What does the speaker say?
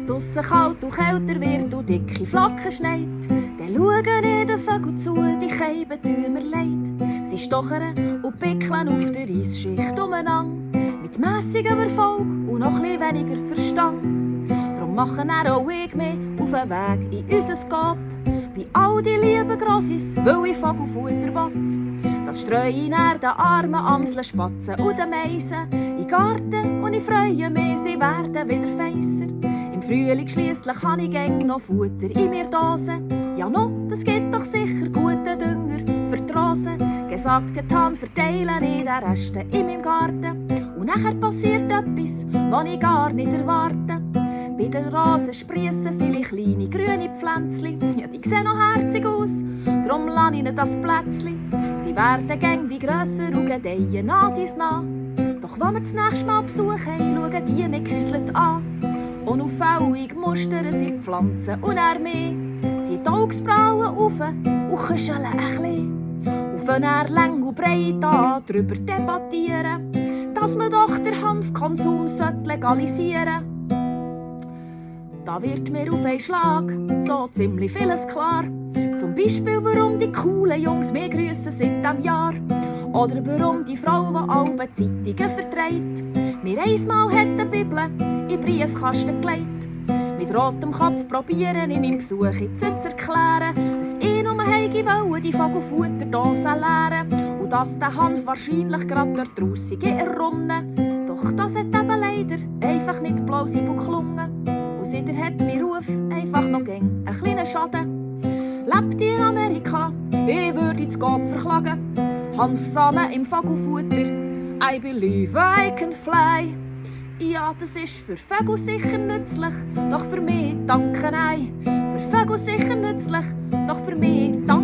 draussen kalt und kälter wird und dicke Flocken schneit, dann schauen in den Vögeln zu, die Keiben tun mir leid. Sie stochern und pickeln auf der Eisschicht umeinander, mit mässigem Erfolg und noch ein weniger Verstand. Darum machen auch ich mich auf den Weg in unser Skop, wie all die lieben Grossis, weil ich Vogelfutter will. Das streue ich nach den armen Amseln, Spatzen und den Meisen in den Garten und ich freue mich, sie werden wieder feisser. Im Frühling schliesslich habe ich gäng noch Futter in mir Dosen. Ja no, das gibt doch sicher guten Dünger für die Rosen. Gesagt, getan, verteilen ich den Resten in meinem Garten. Und nachher passiert etwas, was ich gar nicht erwarte. Bei den Rasen sprießen viele kleine grüne Pflänzchen. Ja, die sehen noch herzig aus, darum lasse ich ihnen das Plätzchen. Sie werden gäng wie grösser und gedeihen nach dies nach. Doch wenn wir das nächste Mal besuchen, schauen die mich gehäuselt an. Unauffällig mustern sie die Pflanzen und er mich. Ziehen die Augsbrauen auf und kuscheln ein bisschen. Und wenn er lang und breit an darüber debattieren, dass man doch den Hanfkonsum legalisieren sollte. Da wird mir auf einen Schlag so ziemlich vieles klar. Zum Beispiel, warum die coolen Jungs mich grüssen seit diesem Jahr. Oder warum die Frau, die alle Zeitungen vertreibt, mir einmal hat die Bibel in den Briefkasten gelegt. Mit rotem Kopf probieren in meinem Besuch jetzt zu erklären, dass ich nur wollte die Vogelfutterdose leeren und dass der Hanf wahrscheinlich gerade dort draussen errunnen. Doch das hat eben leider einfach nicht plausibel geklungen. Und seitdem hat mein Ruf einfach noch gäng einen kleinen Schaden. Lebt in Amerika, ich würde ins Skop verklagen. Hanfsamen im Vogelfutter, I believe I can fly. Ja, das ist für Vögel sicher nützlich, doch für mich danke nein. Für Vögel sicher nützlich, doch für mich danke